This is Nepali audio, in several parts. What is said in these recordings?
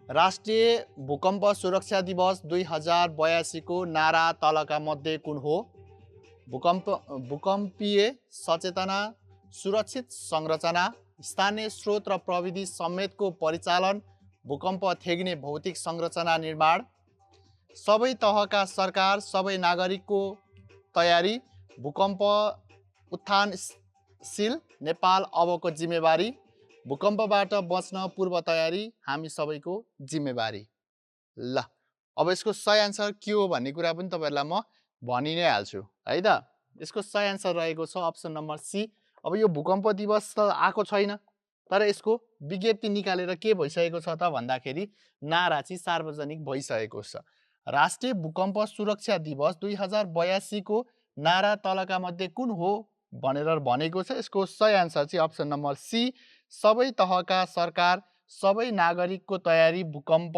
राष्ट्रिय भूकम्प सुरक्षा दिवस 2082 को नारा तलका मध्ये कुन हो? भूकम्पीय सचेतना, सुरक्षित संरचना, स्थानीय स्रोत र प्रविधि समेतको परिचालन, भूकम्प थेग्ने भौतिक संरचना निर्माण, सबै तहका सरकार, सबै नागरिकको तयारी, भूकम्प उत्थानशील नेपाल अबको जिम्मेवारी, भूकम्पबाट बच्न पूर्व तयारी हामी सबैको जिम्मेवारी। ल अब यसको सही आन्सर के हो भन्ने कुरा पनि तपाईहरुलाई म भनि नै हाल्छु है त। यसको सही आन्सर रहेको छ अप्सन नम्बर सी। अब यो भूकम्प दिवस त आएको छैन, तर यसको विज्ञप्ति निकालेर के भइसकेको छ त भन्दाखेरि नारा चाहिँ सार्वजनिक भइसकेको छ। राष्ट्रिय भूकम्प सुरक्षा दिवस 2082 को नारा तलका मध्ये कुन हो भनेर भनेको छ। यसको सही आन्सर चाहिँ अप्सन नम्बर सी, सबै तहका सरकार, सबै नागरिकको तयारी, भूकम्प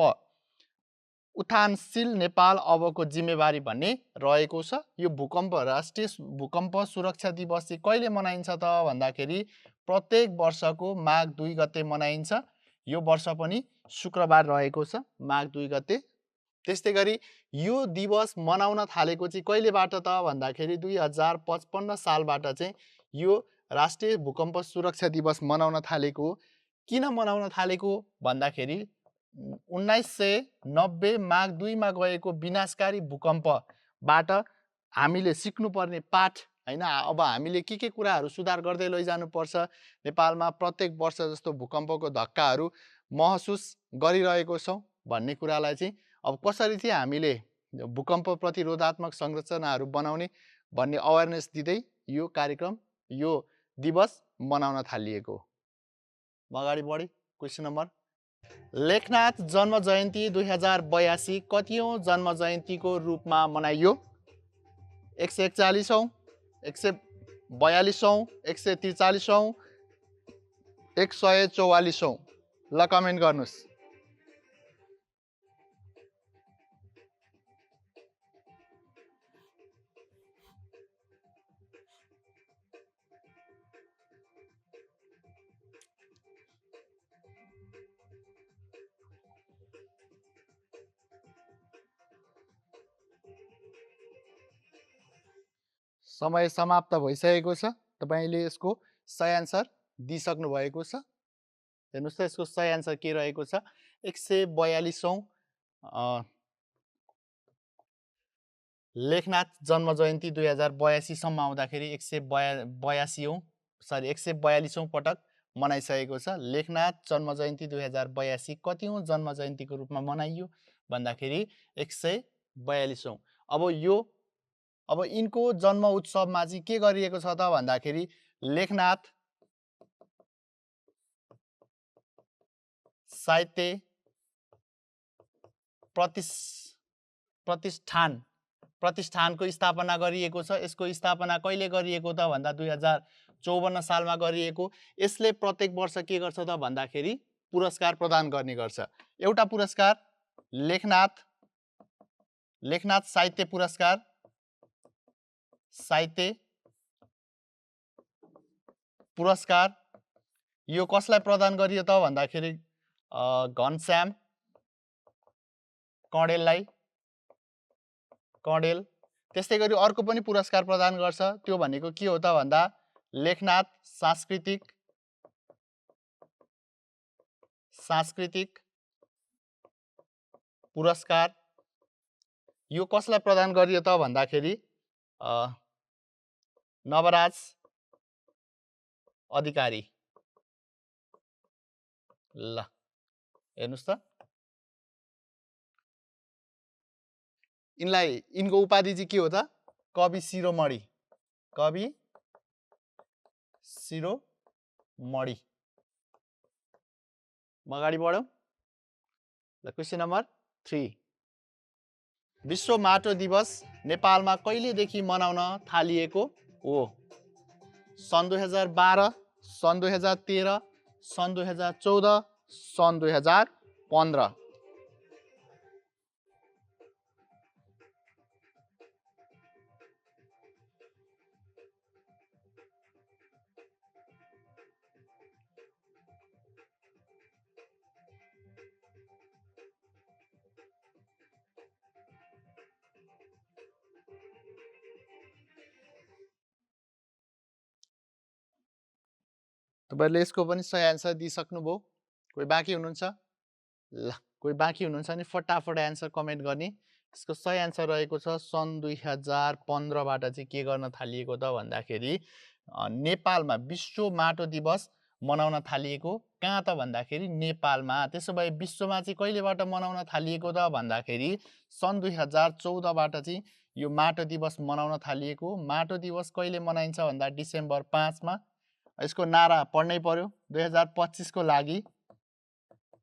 उत्थानशील नेपाल अबको जिम्मेवारी भन्ने रहेको छ। यो भूकम्प राष्ट्रिय भूकम्प सुरक्षा दिवस चाहिँ कहिले मनाइन्छ त भन्दाखेरि प्रत्येक वर्षको माघ 2 गते मनाइन्छ। यो वर्ष पनि शुक्रबार रहेको छ, माघ 2 गते। त्यस्तै गरी यो दिवस मनाउन थालेको चाहिँ कहिलेबाट त भन्दाखेरि 2055 सालबाट चाहिँ यो राष्ट्रिय भूकम्प सुरक्षा दिवस मनाउन थालेको। किन मनाउन थालेको भन्दाखेरि 1990 माघ 2 मा गएको विनाशकारी भूकम्पबाट हामीले सिक्नुपर्ने पाठ हैन, अब हामीले के कुराहरू सुधार गर्दै लैजानुपर्छ। नेपालमा प्रत्येक वर्ष जस्तो भूकम्पको धक्काहरू महसुस गरिरहेको छौँ भन्ने कुरालाई चाहिँ अब कसरी चाहिँ हामीले भूकम्प प्रतिरोधात्मक संरचनाहरू बनाउने भन्ने अवेरनेस दिँदै यो कार्यक्रम, यो दिवस मनाउन थालिएको। अगाडि बढी क्वेशन नम्बर। लेखनाथ जन्म जयन्ती 2082 कतिौं जन्म जयन्तीको रूपमा मनाइयो? 141औं, 142औं, 143औं, 144औं। ल कमेन्ट गर्नुस्। समय समाप्त भइसकेको छ। तपाईले यसको सही आन्सर दिइसक्नु भएको छ। हेर्नुस् त यसको सही आन्सर के रहेको छ? 142औं लेखनाथ जन्म जयन्ती 2082 सम्म आउँदाखेरि 142औं पटक मनाइसकेको छ। लेखनाथ जन्म जयन्ती 2082 कतिौं जन्म जयन्तीको रूपमा मनाइयो भन्दाखेरि 142औं। अब यिनको जन्म उत्सवमा चाहिँ के गरिएको छ त भन्दाखेरि लेखनाथ साहित्य प्रतिष्ठानको स्थापना गरिएको छ। यसको स्थापना कहिले गरिएको त भन्दा 2054 सालमा गरिएको। यसले प्रत्येक वर्ष के गर्छ त भन्दाखेरि पुरस्कार प्रदान गर्ने गर्छ। एउटा पुरस्कार लेखनाथ साहित्य पुरस्कार, यो कसलाई प्रदान गरियो त भन्दाखेरि घनश्याम कँडेल। त्यस्तै गरी अर्को पनि पुरस्कार प्रदान गर्छ। त्यो भनेको के हो त भन्दा लेखनाथ सांस्कृतिक पुरस्कार। यो कसलाई प्रदान गरियो त भन्दाखेरि नवराज अधिकारी। ल हेर्नुस् त यिनको उपाधि चाहिँ के हो त? कवि शिरोमणि। अगाडि बढौँ। ल क्वेशन नम्बर 3। विश्व माटो दिवस नेपालमा कहिलेदेखि मनाउन थालिएको हो? सन् 2012, सन् 2013, सन् 2014, सन् 2015। तपाईहरुले यसको पनि सही आन्सर दिइसक्नुभयो। कोही बाँकी हुनुहुन्छ? ल कोही बाँकी हुनुहुन्छ भने फटाफट एन्सर कमेन्ट गर्ने। यसको सही आन्सर रहेको छ सन् 2015 बाट चाहिँ के गर्न थालिएको त भन्दाखेरि नेपालमा विश्व माटो दिवस मनाउन थालिएको। कहाँ त भन्दाखेरि नेपालमा। त्यसो भए विश्वमा चाहिँ कहिलेबाट मनाउन थालिएको त भन्दाखेरि सन् 2014 बाट चाहिँ यो माटो दिवस मनाउन थालिएको। माटो दिवस कहिले मनाइन्छ भन्दा डिसेम्बर 5 मा। यसको नारा पढ्नै पर्यो 2025 को लागि।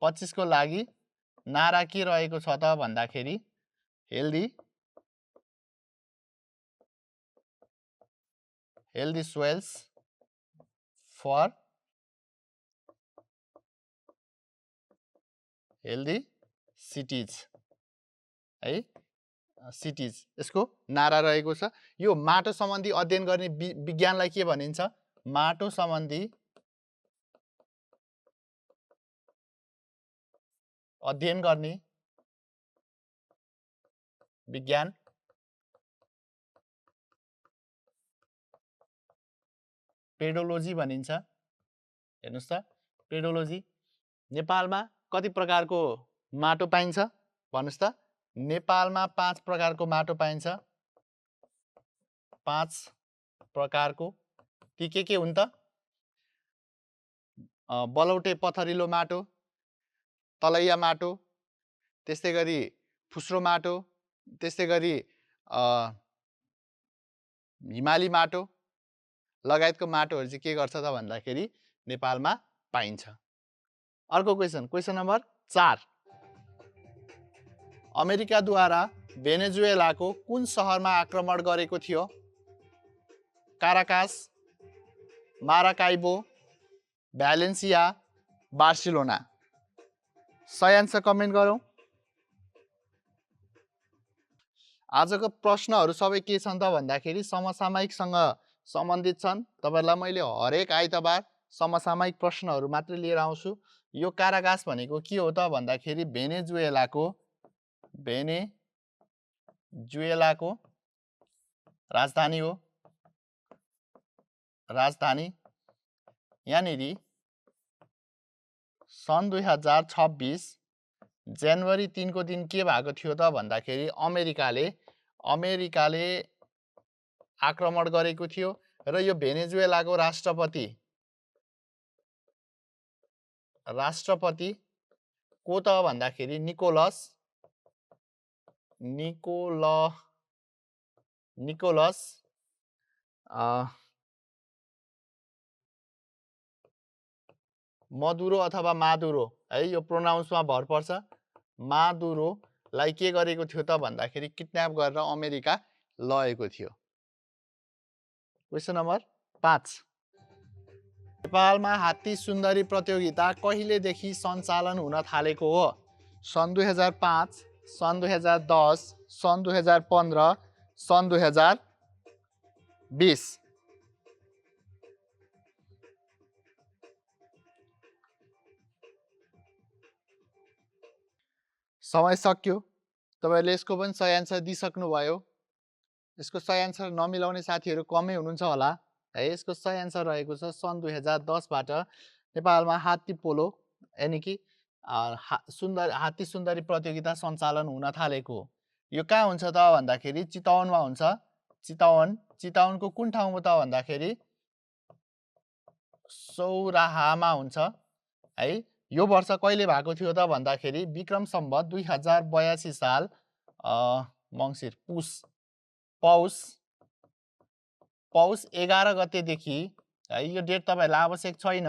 25 को लागि नारा के रहेको छ त भन्दाखेरि healthy soils for healthy cities है, सिटिज यसको नारा रहेको छ। यो माटो सम्बन्धी अध्ययन गर्ने विज्ञानलाई के भनिन्छ? माटो सम्बन्धी अध्ययन गर्ने विज्ञान पेडोलोजी भनिन्छ। हेर्नुस् त पेडोलोजी। नेपालमा कति प्रकारको माटो पाइन्छ भन्नुस् त? नेपालमा 5 प्रकारको माटो पाइन्छ। 5 प्रकारको। ती के हुन् त? बलौटे पथरिलो माटो, तलैया माटो, त्यस्तै गरी फुस्रो माटो, त्यस्तै गरी हिमाली माटो लगायतको माटोहरू चाहिँ के गर्छ त भन्दाखेरि नेपालमा पाइन्छ। अर्को क्वेशन नम्बर 4। अमेरिकाद्वारा भेनेजुएलाको कुन सहरमा आक्रमण गरेको थियो? Caracas, Maracaibo, Valencia, Barcelona. सही आन्सर कमेन्ट गरौँ। आजको प्रश्नहरू सबै के छन् त भन्दाखेरि समसामयिकसँग सम्बन्धित छन्। तपाईहरुलाई मैले हरेक आइतबार समसामयिक प्रश्नहरू मात्र लिएर आउँछु। यो काराकास भनेको के हो त भन्दाखेरि भेनेजुएलाको राजधानी हो। राजधानी यहाँनिर सन् 2026 जनवरी 3 को दिन के भएको थियो त भन्दाखेरि अमेरिकाले आक्रमण गरेको थियो र यो भेनेजुएलाको राष्ट्रपति को त भन्दाखेरि निकोलस मदुरो अथवा मादुरो है, यो प्रोनाउन्समा भर पर्छ। मादुरोलाई के गरेको थियो त भन्दाखेरि किडन्याप गरेर अमेरिका लगेको थियो। Question number 5। नेपालमा हात्ती सुन्दरी प्रतियोगिता कहिलेदेखि सञ्चालन हुन थालेको हो? सन् 2005, सन् 2010, सन् 2015, सन् 2020। समय सक्यो। तपाईहरुले यसको पनि सही आन्सर दिइसक्नु भयो। यसको सही आन्सर नमिलाउने साथीहरू कमै हुनुहुन्छ होला है। यसको सही आन्सर रहेको छ सन् 2010 बाट नेपालमा हात्ती पोलो यानी कि हात्ती सुन्दरी प्रतियोगिता सञ्चालन हुन थालेको। यो कहाँ हुन्छ त भन्दाखेरि चितवनमा हुन्छ। चितवनको कुन ठाउँमा त भन्दाखेरि सौराहामा हुन्छ है। यो वर्ष कहिले भएको थियो त भन्दाखेरि विक्रम सम्वत 2082 साल मङ्सिर पौष 11 गतेदेखि है। यो डेट तपाईहरुलाई आवश्यक छैन,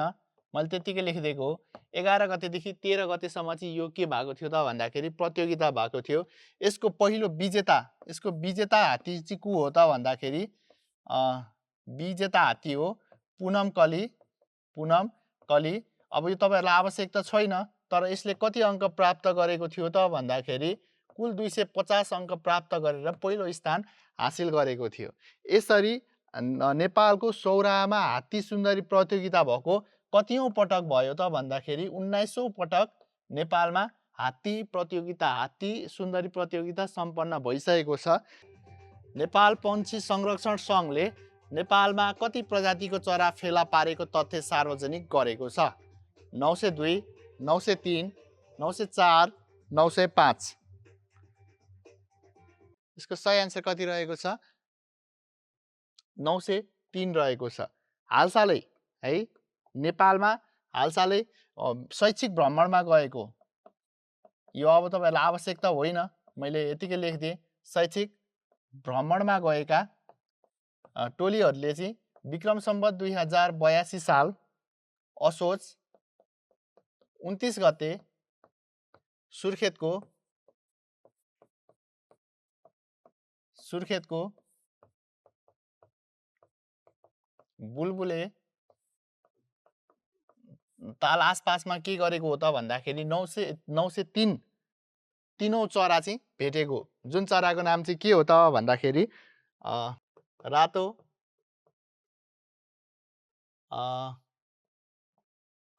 मैले त्यतिकै लेखिदिएको हो। 11 गतेदेखि 13 गतेसम्म चाहिँ यो के भएको थियो त भन्दाखेरि प्रतियोगिता भएको थियो। यसको पहिलो विजेता हात्ती चाहिँ को हो त भन्दाखेरि विजेता हात्ती हो पुनम कली। अब यो तपाईहरुलाई आवश्यक त छैन, तर यसले कति अङ्क प्राप्त गरेको थियो त भन्दाखेरि कुल 250 अङ्क प्राप्त गरेर पहिलो स्थान हासिल गरेको थियो। यसरी नेपालको सौराहामा हात्ती सुन्दरी प्रतियोगिता भएको कतिौं पटक भयो त भन्दाखेरि 19औं पटक नेपालमा हात्ती सुन्दरी प्रतियोगिता सम्पन्न भइसकेको छ। नेपाल पन्छी संरक्षण सङ्घले नेपालमा कति प्रजातिको चरा फेला पारेको तथ्य सार्वजनिक गरेको छ? 902, 903, 904, 905। यसको सही आन्सर कति रहेको छ? 903 रहेको छ। हालसालै है नेपालमा हालसालै शैक्षिक भ्रमणमा गएको, यो अब तपाईहरुलाई आवश्यकता होइन, मैले यतिकै लेखिदिएँ, शैक्षिक भ्रमणमा गएका टोलीहरूले चाहिँ विक्रम सम्वत 2082 साल असोज 29 गते सुर्खेतको बुलबुले ताल आसपासमा के गरेको हो त भन्दाखेरि 903 तीनौं चरा चाहिँ भेटेको। जुन चराको नाम चाहिँ के हो त भन्दाखेरि रातो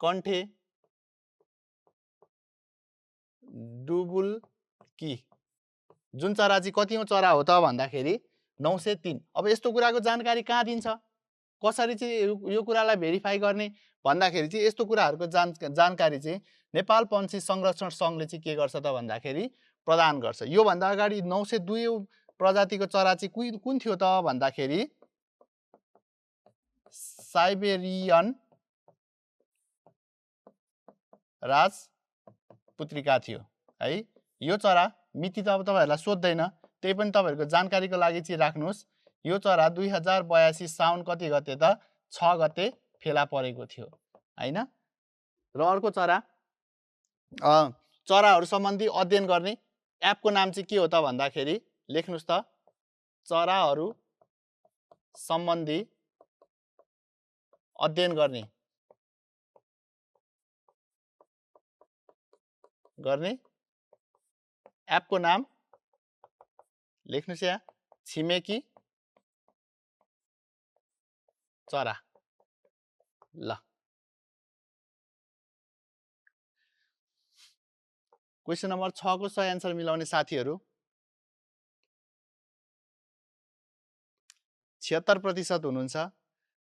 कण्ठे डुबुल्की। जुन चरा चाहिँ कतिौं चरा हो त भन्दाखेरि 903। अब यस्तो कुराको जानकारी कहाँ दिन्छ, कसरी चाहिँ यो कुरालाई भेरिफाई गर्ने भन्दाखेरि चाहिँ यस्तो कुराहरूको जानकारी चाहिँ नेपाल पन्छी संरक्षण सङ्घले चाहिँ के गर्छ त भन्दाखेरि प्रदान गर्छ। यो भन्दा अगाडि 902 प्रजातिको चरा चाहिँ कुन थियो त भन्दाखेरि साइबेरियन राजपुत्रिका थियो है। यो चरा मिति त अब तपाईहरुलाई सोध्दैन, त्यही पनि तपाईहरुको जानकारीको लागि चाहिँ राख्नुस्। यो चरा 2082 साउन कति गते त 6 गते फेला परेको थियो हैन। र अर्को चरा चराहरु सम्बन्धी अध्ययन गर्ने एपको नाम चाहिँ के हो त भन्दाखेरि लेख्नुस् त, चराहरु सम्बन्धी अध्ययन गर्ने एपको नाम लेख्नुस् यहाँ, छिमेकी चरा। ल क्वेशन नम्बर 6 को सही आन्सर मिलाउने साथीहरु 76% हुनुहुन्छ।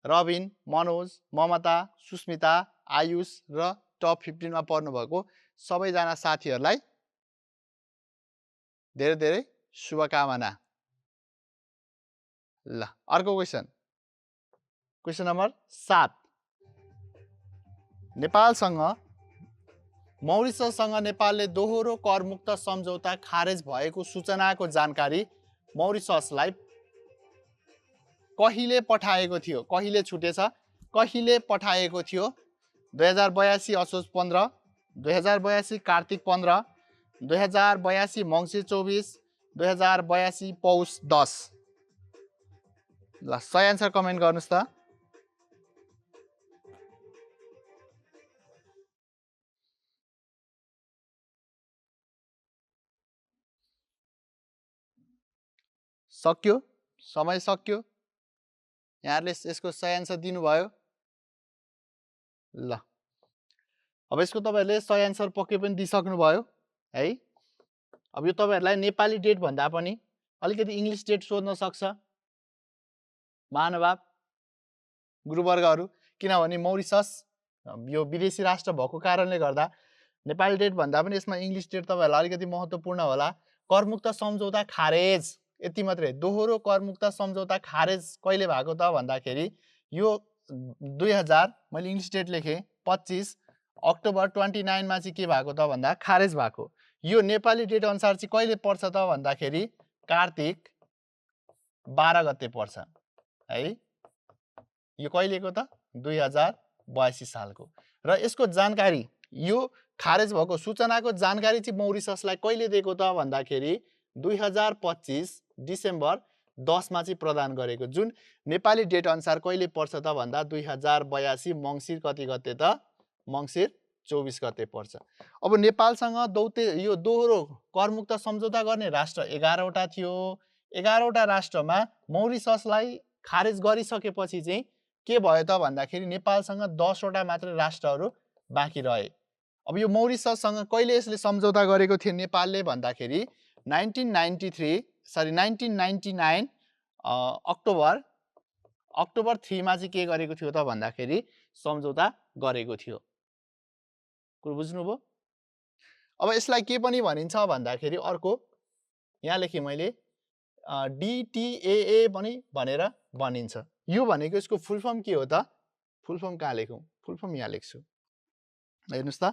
रबिन, मनोज, ममता, सुस्मिता, आयुष र टप 15 मा पर्नु भएको सबैजना साथीहरुलाई धेरै धेरै शुभकामना। ल अर्को क्वेशन नम्बर 7। नेपालसँग मौरिसससँग नेपालले दोहोरो करमुक्त सम्झौता खारेज भएको सूचनाको जानकारी मौरिससलाई कहिले पठाएको थियो? कहिले छुटेछ, कहिले पठाएको थियो? 2082 असोज 15, 2082 कार्तिक 15, 2082 मङ्सिर 24, 2082 पौष 10। ल सही आन्सर कमेन्ट गर्नुस् त। सक्यो, समय सक्यो। यहाँहरुले यसको सही आन्सर दिनुभयो। ल अब यसको तपाईहरुले सही आन्सर पक्कै पनि दिइसक्नु भयो है। अब यो तपाईहरुलाई नेपाली डेट भन्दा पनि अलिकति इंग्लिश डेट सोध्न सक्छ महानुभाव गुरुवर्गहरु, किनभने मौरिसस यो विदेशी राष्ट्र भएको कारणले गर्दा नेपाली डेट भन्दा पनि यसमा इंग्लिश डेट तपाईहरुलाई अलिकति महत्त्वपूर्ण होला। करमुक्त सम्झौता खारेज, यति मात्रै, दोहोरो करमुक्त सम्झौता खारेज कहिले भएको त भन्दाखेरि यो 2000, मैले इंग्लिश डेट लेखेँ 25 अक्टोबर 29 मा चाहिँ के भएको त भन्दा खारेज भएको। यो नेपाली डेट अनुसार चाहिँ कहिले पर्छ त भन्दाखेरि कार्तिक 12 गते पर्छ है। यो कहिलेको त 2082 सालको। र यसको जानकारी, यो खारेज भएको सूचनाको जानकारी चाहिँ मौरिससलाई कहिले दिएको त भन्दाखेरि 2025 डिसेम्बर 10 मा चाहिँ प्रदान गरेको, जुन नेपाली डेट अनुसार कहिले पर्छ त भन्दा 2082 मङ्सिर कति गते त मङ्सिर 24 गते पर्छ। अब नेपालसँग यो दोहोरो करमुक्त सम्झौता गर्ने राष्ट्र 11 वटा थियो। 11 वटा राष्ट्रमा मौरिससलाई खारेज गरिसकेपछि चाहिँ के भयो त भन्दाखेरि नेपालसँग 10 वटा मात्र राष्ट्रहरू बाँकी रहे। अब यो मौरिसससँग कहिले यसले सम्झौता गरेको थियो नेपालले भन्दाखेरि 1999 अक्टोबर अक्टोबर 3 मा चाहिँ के गरेको थियो त भन्दाखेरि सम्झौता गरेको थियो। कुरो बुझ्नुभयो? अब यसलाई के पनि भनिन्छ भन्दाखेरि अर्को यहाँ लेखेँ मैले DTAA पनि भनेर भनिन्छ। यो भनेको यसको फुल फर्म के हो त? फुल फर्म कहाँ लेखौँ? फुल फर्म यहाँ लेख्छु। हेर्नुस् त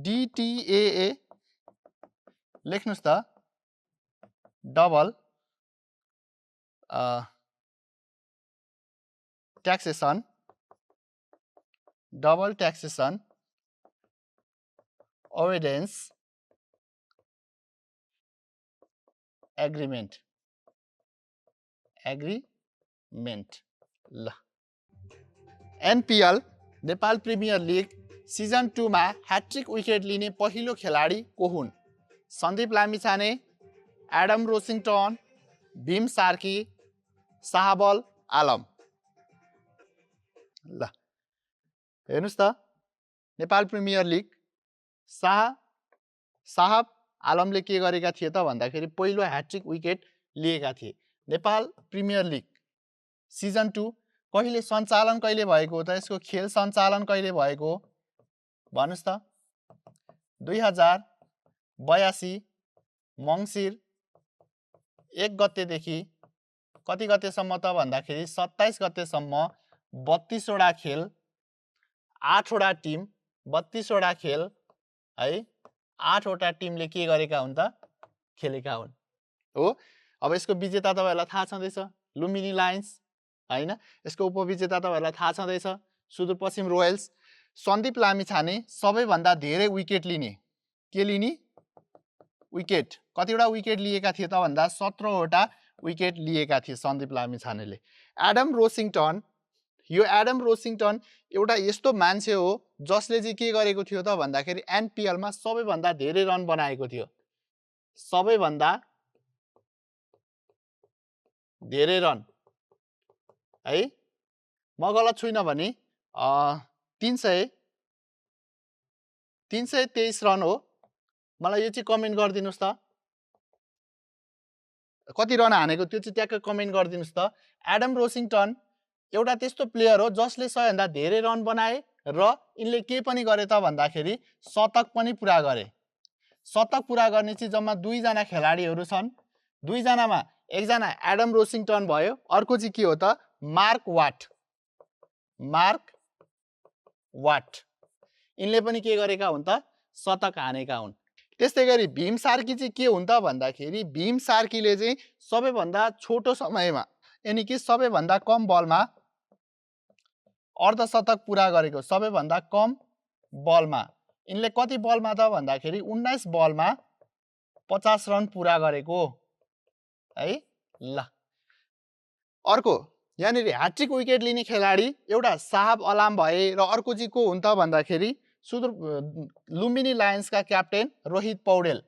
DTAA लेख्नुस् त डबल ट्याक्सेसन अभोइडेन्स एग्रिमेन्ट ल। NPL Nepal premier league season 2 मा ह्याट्रिक विकेट लिने पहिलो खेलाडी को हुन्? सन्दीप लामिछाने, एडम रोसिङटन, भीम सार्की, शाहबल आलम। ल हेर्नुस् त नेपाल प्रिमियर लिग साहब आलमले के गरेका थिए त भन्दाखेरि पहिलो ह्याट्रिक विकेट लिएका थिए। नेपाल प्रिमियर लिग सिजन 2 कहिले सञ्चालन कहिले भएको हो त? यसको खेल सञ्चालन कहिले भएको हो भन्नुस् त? 2082 मङ्सिर 1 गतेदेखि कति गतेसम्म त भन्दाखेरि 27 गतेसम्म 32 वटा खेल 8 वटा टिम 32 वटा खेल है 8 वटा टिमले के गरेका हुन् त? खेलेका हुन् हो। अब यसको विजेता तपाईहरुलाई थाहा छँदैछ लुम्बिनी लायन्स हैन। यसको उपविजेता तपाईहरुलाई थाहा छँदैछ सुदूरपश्चिम रोयल्स। सन्दीप लामिछाने सबैभन्दा धेरै विकेट लिने के लिने विकेट कतिवटा विकेट लिएका थिए त भन्दा 17 वटा विकेट लिएका थिए सन्दीप लामिछानेले। एडम रोसिङटन यो एडम रोसिङटन एउटा यस्तो मान्छे हो जसले चाहिँ के गरेको थियो त भन्दाखेरि NPL मा सबैभन्दा धेरै रन बनाएको थियो। सबैभन्दा धेरै रन है म गलत छुइनँ भने 323 रन हो। मलाई यो चाहिँ कमेन्ट गरिदिनुस् त कति रन हानेको त्यो चाहिँ ट्याक्क कमेन्ट गरिदिनुस् त। एडम रोसिङटन एउटा त्यस्तो प्लेयर हो जसले सबैभन्दा धेरै रन बनाए र यिनले के पनि गरे त भन्दाखेरि शतक पनि पुरा गरे। शतक पुरा गर्ने चाहिँ जम्मा 2 जना खेलाडीहरू छन्। 2 जनामा एकजना एडम रोसिङटन भयो, अर्को चाहिँ के हो त मार्क वाट यिनले पनि के गरेका हुन् त शतक हानेका हुन्। त्यस्तै गरी भीम सार्की चाहिँ के हुन् त भन्दाखेरि भीम सार्कीले चाहिँ सबैभन्दा छोटो समयमा यानी कि सबैभन्दा कम बलमा अर्धशतक पुरा गरेको। सबैभन्दा कम बलमा यिनले कति बलमा त भन्दाखेरि 19 बलमा 50 रन पुरा गरेको है। ल अर्को यहाँनिर ह्याट्रिक विकेट लिने खेलाडी एउटा साहब आलम भए र अर्को चाहिँ को हुन् त भन्दाखेरि लुम्बिनी लायन्सका क्याप्टेन रोहित पौडेल।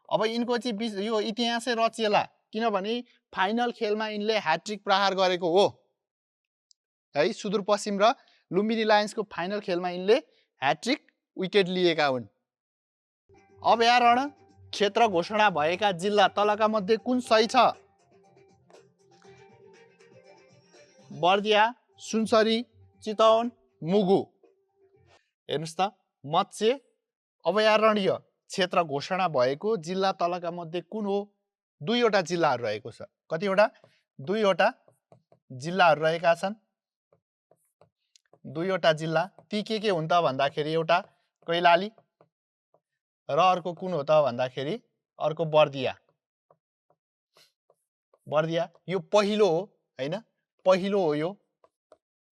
अब यिनको चाहिँ यो इतिहासै रचिएला किनभने फाइनल खेलमा यिनले ह्याट्रिक प्रहार गरेको हो है। सुदूरपश्चिम र लुम्बिनी लायन्सको फाइनल खेलमा यिनले ह्याट्रिक विकेट लिएका हुन्। अभयारण्य क्षेत्र घोषणा भएका जिल्ला तलका मध्ये कुन सही छ? बर्दिया, सुनसरी, चितवन, मुगु। हेर्नुस् त मत्स्य अभयारण्य क्षेत्र घोषणा भएको जिल्ला तलका मध्ये कुन हो? 2 वटा जिल्लाहरू रहेको छ। कतिवटा? 2 वटा जिल्लाहरू रहेका छन्। 2 वटा जिल्ला ती के हुन् त भन्दाखेरि एउटा कैलाली र अर्को कुन हो त भन्दाखेरि अर्को बर्दिया। यो पहिलो हो हैन, पहिलो हो।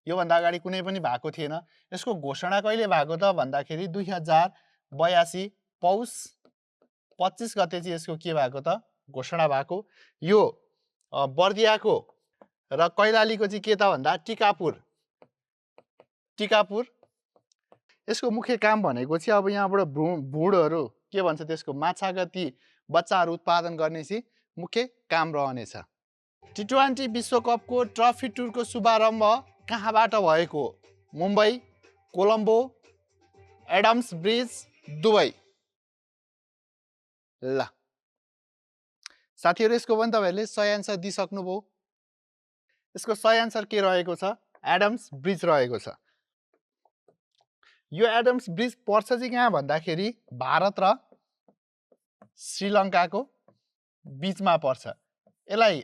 यो भन्दा अगाडि कुनै पनि भएको थिएन। यसको घोषणा कहिले भएको त भन्दाखेरि 2082 पौष 25 गते चाहिँ यसको के भएको त घोषणा भएको। यो बर्दियाको र कैलालीको चाहिँ के त भन्दा टिकापुर। यसको मुख्य काम भनेको चाहिँ अब यहाँबाट भुडहरू के भन्छ त्यसको माछाका ती बच्चाहरू उत्पादन गर्ने चाहिँ मुख्य काम रहनेछ। T20 विश्वकपको ट्रफी टुरको शुभारम्भ कहाँबाट भएको? Mumbai, Colombo, Adams Bridge, Dubai. ल साथीहरू यसको पनि तपाईँहरूले सही आन्सर दिइसक्नुभयो। यसको सही आन्सर के रहेको छ? एडम्स ब्रिज रहेको छ। यो एडम्स ब्रिज पर्छ चाहिँ कहाँ भन्दाखेरि भारत र श्रीलङ्काको बीचमा पर्छ। यसलाई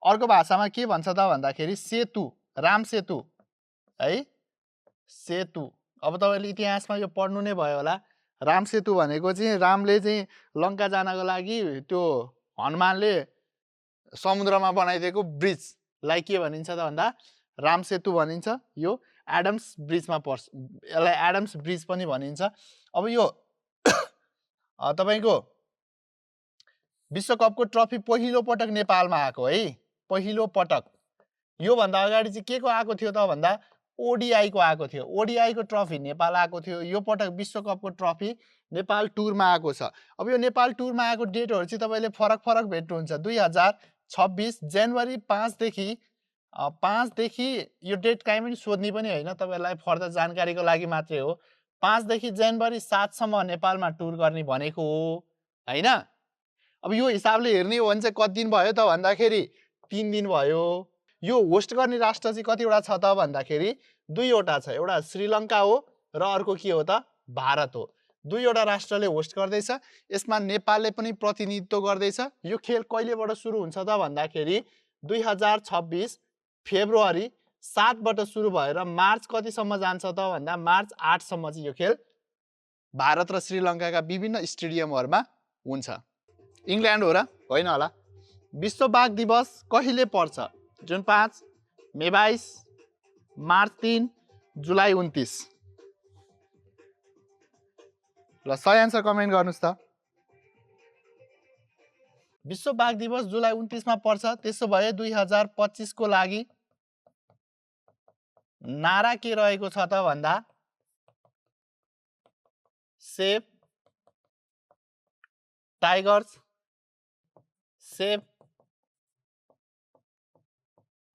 अर्को भाषामा के भन्छ त भन्दाखेरि सेतु, राम सेतु है, सेतु। अब तपाईँले इतिहासमा यो पढ्नु नै भयो होला। राम सेतु भनेको चाहिँ रामले चाहिँ लङ्का जानको लागि त्यो हनुमानले समुद्रमा बनाइदिएको ब्रिजलाई के भनिन्छ त भन्दा राम सेतु भनिन्छ। यो एडम्स ब्रिजमा पर्छ, यसलाई एडम्स ब्रिज पनि भनिन्छ। अब यो तपाईँको विश्वकपको ट्रफी पहिलो पटक नेपालमा आएको है, पहिलो पटक। योभन्दा अगाडि चाहिँ के को आएको थियो त भन्दा ओडिआई को आएको थियो। ओडिआई को ट्रफी नेपाल आएको थियो। यो पटक विश्वकपको ट्रफी नेपाल टुरमा आएको छ। अब यो नेपाल टुरमा आएको डेटहरू चाहिँ तपाईँले फरक फरक भेट्नुहुन्छ। 2026 जनवरी 5 देखि यो डेट काहीँ पनि सोध्ने पनि होइन, तपाईँलाई फर्दर जानकारीको लागि मात्रै हो। 5 देखि जनवरी 7 सम्म नेपालमा टुर गर्ने भनेको हो हैन। अब यो हिसाबले हेर्ने हो भने चाहिँ कति दिन भयो त भन्दाखेरि 3 दिन भयो। यो होस्ट गर्ने राष्ट्र चाहिँ कतिवटा छ त भन्दाखेरि 2वटा छ। एउटा श्रीलङ्का हो र अर्को के हो त भारत हो। 2वटा राष्ट्रले होस्ट गर्दैछ। यसमा नेपालले पनि प्रतिनिधित्व गर्दैछ। यो खेल कहिलेबाट सुरु हुन्छ त भन्दाखेरि 2026 फेब्रुअरी 7 बाट सुरु भएर मार्च कतिसम्म जान्छ त भन्दा मार्च 8 सम्म चाहिँ यो खेल भारत र श्रीलङ्काका विभिन्न स्टेडियमहरुमा हुन्छ। इङ्ल्यान्ड हो र होइन होला। विश्व बाघ दिवस कहिले पर्छ? जुन 5, मे 22, मार्च 3, जुलाई 29। ल सही आन्सर कमेन्ट गर्नुस् त। विश्व बाघ दिवस जुलाई 29 मा पर्छ। त्यसो भए 2025 को लागि नारा के रहेको छ त भन्दा save tigers, save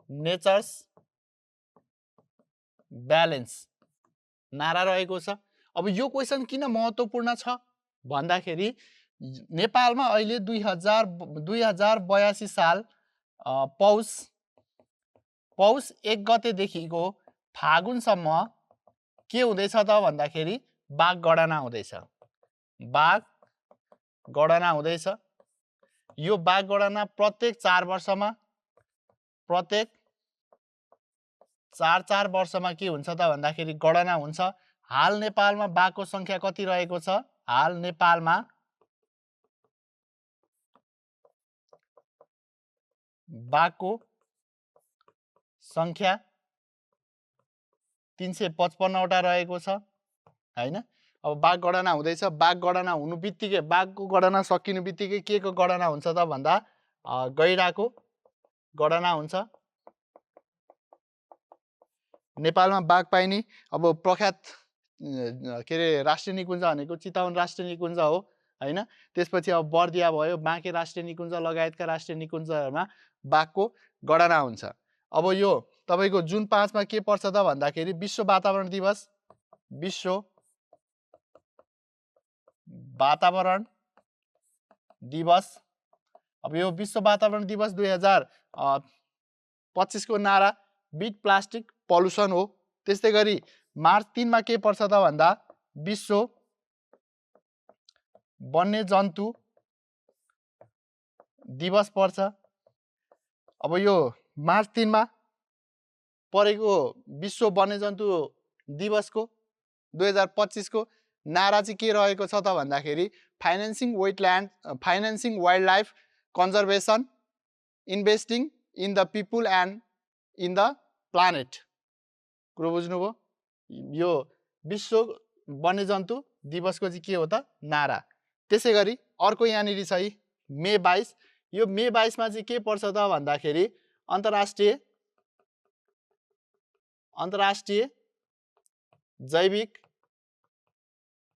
nature's balance नारा रहेको छ। अब यो क्वेशन किन महत्त्वपूर्ण छ भन्दाखेरि नेपालमा अहिले 2082 साल पौष 1 गतेदेखिको फागुनसम्म के हुँदैछ त भन्दाखेरि बाघ गणना हुँदैछ। बाघ गणना हुँदैछ। यो बाघ गणना प्रत्येक 4 वर्षमा, प्रत्येक 4 वर्षमा के हुन्छ त भन्दाखेरि गणना हुन्छ। हाल नेपालमा बाघको संख्या कति रहेको छ? हाल नेपालमा बाघको संख्या 355 वटा रहेको छ हैन। अब बाघ गणना हुँदैछ। बाघ गणना हुनु बित्तिकै, बाघको गणना सकिनु बित्तिकै के को गणना हुन्छ त भन्दा गैंडाको गणना हुन्छ। नेपालमा बाघ पाइने अब प्रख्यात के रे राष्ट्रिय निकुञ्ज भनेको चितवन राष्ट्रिय निकुञ्ज हो हैन। त्यसपछि अब बर्दिया भयो, बाँके राष्ट्रिय निकुञ्ज लगायतका राष्ट्रिय निकुञ्जहरुमा बाघको गणना हुन्छ। अब यो तपाईको जुन 5 मा के पर्छ त भन्दाखेरि विश्व वातावरण दिवस, विश्व वातावरण दिवस। अब यो विश्व वातावरण दिवस 2025 को नारा बीट प्लास्टिक पल्युसन हो। त्यस्तै गरी मार्च 3 मा के पर्छ त भन्दा विश्व वन्यजन्तु दिवस पर्छ। अब यो मार्च 3 मा परेको विश्व वन्यजन्तु दिवसको 2025 को नारा चाहिँ के रहेको छ त भन्दाखेरि financing wild life conservation, investing in the people and in the planet. कुरो बुझ्नुभयो? यो विश्व वन्यजन्तु दिवसको चाहिँ के हो त नारा। त्यसै गरी अर्को यहाँनिर छ मे 22। यो मे 22 मा चाहिँ के पर्छ त भन्दाखेरि अन्तर्राष्ट्रिय जैविक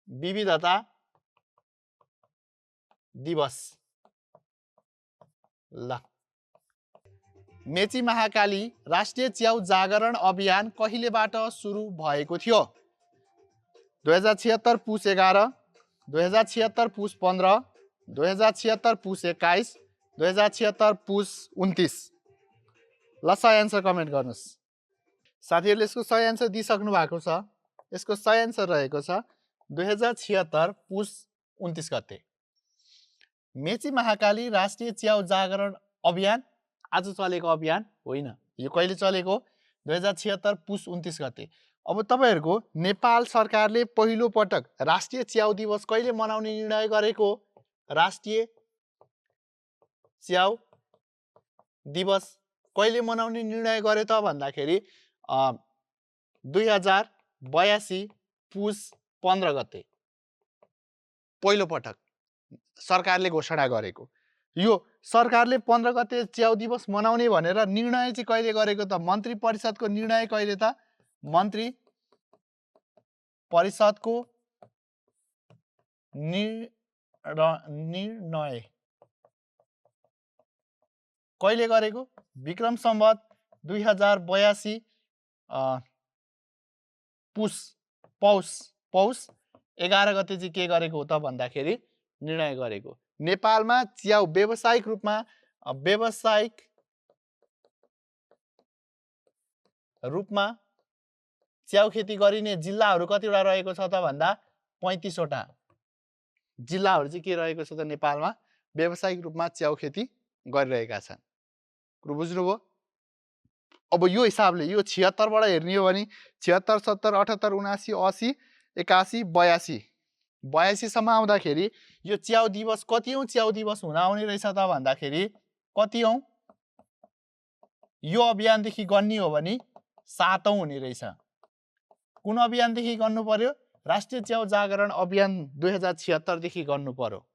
विविधता दिवस। ल मेची महाकाली राष्ट्रिय च्याउ जागरण अभियान कहिलेबाट सुरु भएको थियो? 2076 पुस 11, 2076 पुस 15, 2076 पुस 21, 2076 पुस 29। ल सही एन्सर कमेन्ट गर्नुहोस्। साथीहरूले यसको सही एन्सर दिइसक्नु भएको छ। यसको सही एन्सर रहेको छ 2076 पुस 29 गते। मेची महाकाली राष्ट्रिय च्याउ जागरण अभियान आज चलेको अभियान होइन, यो कहिले चलेको? 2076 पुस 29 गते। अब तपाईँहरूको नेपाल सरकारले पहिलो पटक राष्ट्रिय च्याउ दिवस कहिले मनाउने निर्णय गरेको? राष्ट्रिय च्याउ दिवस कहिले मनाउने निर्णय गर्यो त भन्दाखेरि 2082 पुस 15 गते पहिलो पटक सरकारले घोषणा गरेको। यो सरकारले 15 गते च्याउ दिवस मनाउने भनेर निर्णय चाहिँ कहिले गरेको त? मन्त्री परिषदको निर्णय कहिले त? मन्त्री परिषदको निर्णय कहिले गरेको? विक्रम सम्वत 2082 पौष 11 गते चाहिँ के गरेको हो त भन्दाखेरि निर्णय गरेको। नेपालमा च्याउ व्यावसायिक रूपमा च्याउ खेती गरिने जिल्लाहरू कतिवटा रहेको छ त भन्दा 35 वटा जिल्लाहरू चाहिँ के रहेको छ त नेपालमा व्यावसायिक रूपमा च्याउ खेती गरिरहेका छन्। कुरो बुझ्नुभयो? अब यो हिसाबले यो 76 बाट हेर्ने हो भने 76, 70, 78, 79, 80, 81, 82 सम्म आउँदाखेरि यो च्याउ दिवस कतिऔं च्याउ दिवस हुन आउने रहेछ त भन्दाखेरि कतिऔं? यो अभियानदेखि गन्ने हो भने 7औं हुने रहेछ। कुन अभियानदेखि गर्नु पर्यो? राष्ट्रिय च्याउ जागरण अभियान 2076 देखि गर्नु पर्यो।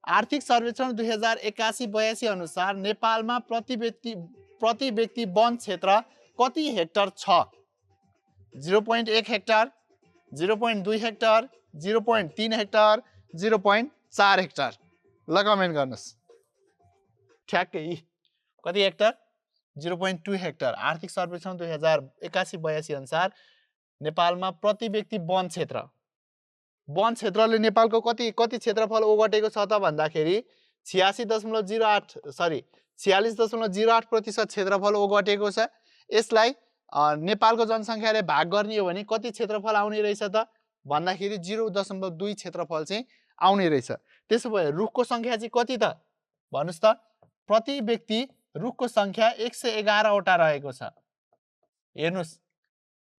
आर्थिक सर्वेक्षण 2081-82 अनुसार नेपालमा प्रति व्यक्ति वन क्षेत्र कति हेक्टर छ? 0.1 हेक्टर, 0.2 हेक्टर, 0.3 हेक्टर, 0.4 हेक्टर। ल कमेन्ट गर्नुहोस्। ठ्याक्कै कति हेक्टर? 0.2 हेक्टर। आर्थिक सर्वेक्षण 2081-82 अनुसार नेपालमा प्रति व्यक्ति वन क्षेत्रले नेपालको कति क्षेत्रफल ओगटेको छ त भन्दाखेरि 46.08% क्षेत्रफल ओगटेको छ। यसलाई नेपालको जनसङ्ख्याले भाग गर्ने हो भने कति क्षेत्रफल आउने रहेछ त भन्दाखेरि 0.2 क्षेत्रफल चाहिँ आउने रहेछ। त्यसो भए रुखको सङ्ख्या चाहिँ कति त भन्नुस् त? प्रति व्यक्ति रुखको सङ्ख्या 111 वटा रहेको छ। हेर्नुस्,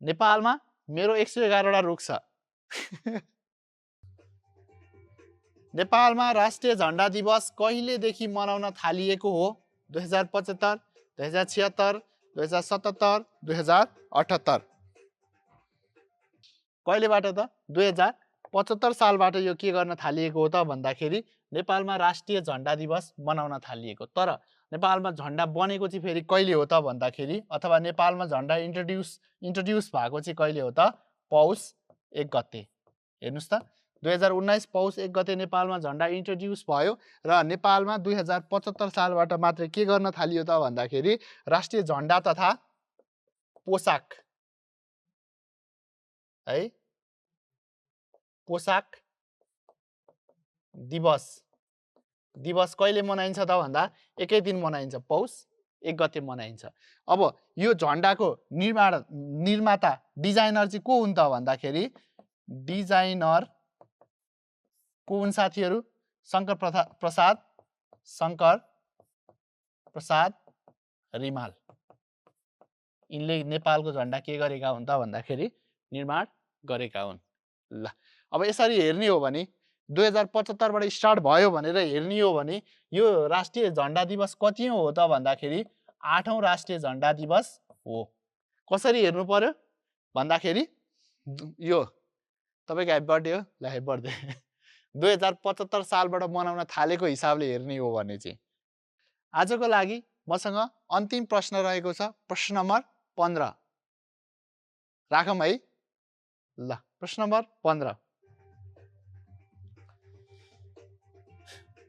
नेपालमा मेरो 111 वटा रुख छ। नेपालमा राष्ट्रिय झण्डा दिवस कहिलेदेखि मनाउन थालिएको हो? 2075, 2076, 2077, 2078। कहिलेबाट त? 2075 सालबाट यो के गर्न थालिएको हो त भन्दाखेरि नेपालमा राष्ट्रिय झण्डा दिवस मनाउन थालिएको। तर नेपालमा झण्डा बनेको चाहिँ फेरि कहिले हो त भन्दाखेरि, अथवा नेपालमा झण्डा इन्ट्रोड्युस भएको चाहिँ कहिले हो त? पौष 1 गते। हेर्नुस् त, 2019 पौष 1 गते नेपालमा झण्डा इन्ट्रोड्युस भयो र नेपालमा 2075 सालबाट मात्र के गर्न थालियो त भन्दाखेरि राष्ट्रिय झण्डा तथा पोशाक है पोशाक दिवस कहिले मनाइन्छ त भन्दा एकै दिन मनाइन्छ, पौष 1 गते मनाइन्छ। अब यो झण्डाको निर्माता डिजाइनर चाहिँ को हुन् त भन्दाखेरि डिजाइनर को हुन् साथीहरू? शङ्कर प्रसाद रिमाल। यिनले नेपालको झण्डा के गरेका हुन् त भन्दाखेरि निर्माण गरेका हुन्। ल अब यसरी हेर्ने हो भने 2075 बाट स्टार्ट भयो भनेर हेर्ने हो भने यो राष्ट्रिय झण्डा दिवस कति हो त भन्दाखेरि 8औं राष्ट्रिय झण्डा दिवस हो। कसरी हेर्नु पर्यो भन्दाखेरि यो तपाईको ह्यापी बर्थडे हो, ल ह्यापी बर्थडे 2075 सालबाट मनाउन थालेको हिसाबले हेर्ने हो भने चाहिँ। आजको लागि मसँग अन्तिम प्रश्न रहेको छ, प्रश्न नम्बर 15 राखौँ है। ल प्रश्न नम्बर 15,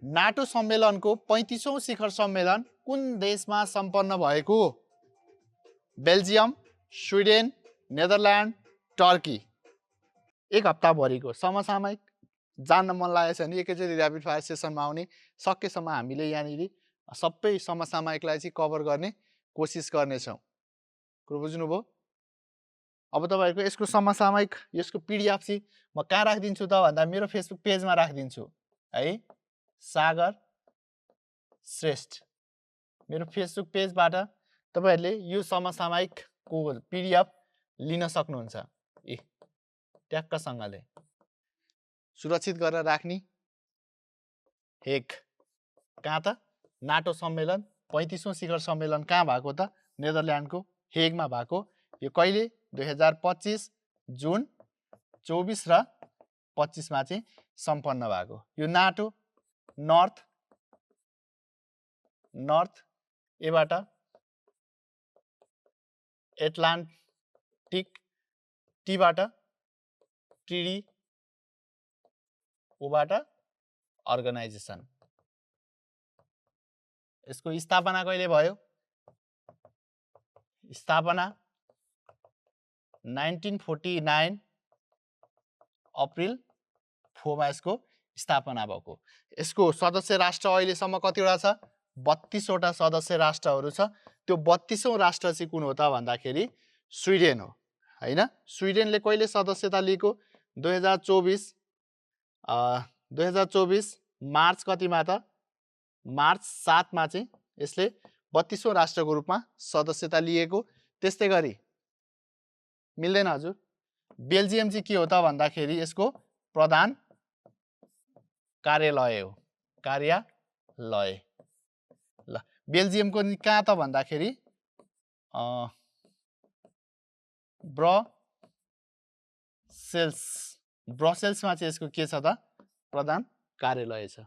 नाटो सम्मेलनको 35औं शिखर सम्मेलन कुन देशमा सम्पन्न भएको? Belgium, Sweden, Netherlands, Turkey. एक हप्ताभरिको समसामयिक जान्न मन लागेको छ भने एकैचोटि ऱ्यापिड फायर सेसनमा आउने। सकेसम्म हामीले यहाँनिर सबै समसामयिकलाई चाहिँ कभर गर्ने कोसिस गर्नेछौँ। कुरो बुझ्नुभयो? अब तपाईँहरूको यसको समसामयिक यसको पिडिएफ चाहिँ म कहाँ राखिदिन्छु त भन्दा मेरो फेसबुक पेजमा राखिदिन्छु है, सागर श्रेष्ठ। मेरो फेसबुक पेजबाट तपाईँहरूले यो समसामयिकको पिडिएफ लिन सक्नुहुन्छ। ट्याक्कसँगले सुरक्षित गरेर राख्ने। हेग, कहाँ त? नाटो सम्मेलन 35औं शिखर सम्मेलन कहाँ भएको त? नेदरल्यान्डको हेगमा भएको। यो कहिले? 2025 जुन 24 र 25 मा चाहिँ सम्पन्न भएको। यो नाटो नर्थ एबाट एटलान्टिक, टीबाट ट्रिडी, ओबाट अर्गनाइजेसन। यसको स्थापना कहिले भयो? स्थापना 1949 अप्रिल 4 मा यसको स्थापना भएको। यसको सदस्य राष्ट्र अहिलेसम्म कतिवटा छ? 32 वटा सदस्य राष्ट्रहरू छ। त्यो 32औं राष्ट्र चाहिँ कुन हो त भन्दाखेरि स्विडेन हो हैन। स्विडेनले कहिले सदस्यता लिएको? 2024 मार्च कतिमा त? मार्च 7 मा चाहिँ यसले 32औं राष्ट्रको रूपमा सदस्यता लिएको। त्यस्तै गरी मिल्दैन हजुर। बेल्जियम चाहिँ के हो त भन्दाखेरि यसको प्रधान कार्यालय हो, कार्यालय। ल, बेल्जियमको कहाँ त भन्दाखेरि ब्रसेल्समा चाहिँ यसको के छ त? प्रधान कार्यालय छ।